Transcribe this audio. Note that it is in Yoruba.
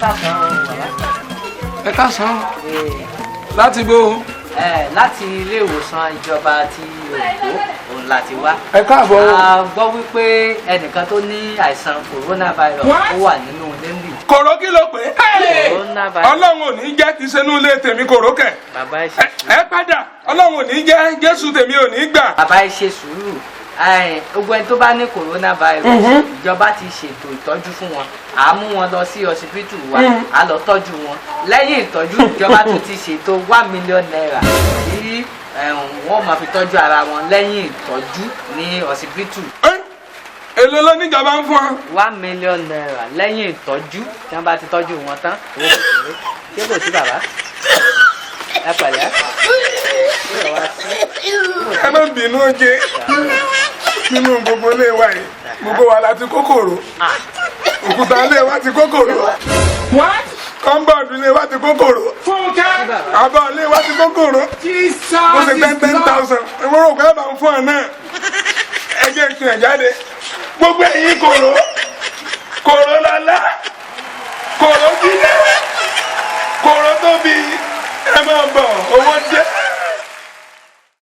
káàsán o, bàbá. Ẹ káàsán. Láti bo? Ẹ láti ilé ìwòsàn ìjọba ti Òyìnbó òun láti wá. Ẹ káàbọ̀ o. A gbọ́ wípé ẹnìkan tó ní àìsàn coronavirus ó wà nínú ilé ń bì. Kòró kí ló pé? Coronavirus. Ọlọ́run ò ní jẹ́ kí sẹ́nu ilé tèmi kòró kẹ̀. Bàbá, ẹ ṣe sùúrù. Ẹ padà, Ọlọ́run ò ní jẹ́, Jésù tèmi ò ní gbà. Bàbá, ẹ ṣe sùúrù. Gbogbo ẹni tó bá ní coronavirus, ìjọba ti ṣètò ìtọ́jú fún wọn. À á mú wọn lọ sí ọsibítù wa, à á lọ tọ́jú wọn. Lẹ́yìn ìtọ́jú, ìjọba tún ti ṣètò ₦1 million tí wọ́n máa fi tọ́jú ara wọn lẹ́yìn ìtọ́jú ní ọsibítù. Ẹ, èló ló níjọba ń fún ọ? ₦1 million lẹ́yìn ìtọ́jú, tí wọ́n bá ti tọ́jú wọn tán. Owó kékeré ṣé kò sí? Bàbá, ẹ pẹ̀lẹ́. Ṣé wàá sí? Ẹ má bínú oje. Nínú gbogbo ilé wa yìí, gbogbo wa la ti kókòrò. Òkúta ilé wa ti kókòrò, kọ́ńbọ̀dù ilé wa ti kókòrò, àbọ̀ ilé wa ti kókòrò. Ó ṣe ten ten thousand. Ìwọ́n rò pé ẹ bá ń fún ẹ náà. Ẹ jẹ́ kí ẹ jáde. Gbogbo ẹ̀yin kòrò, kòrò lọ́lá, kòrò jíjẹ, kòrò tóbi, ẹ máa bọ̀, owó dé.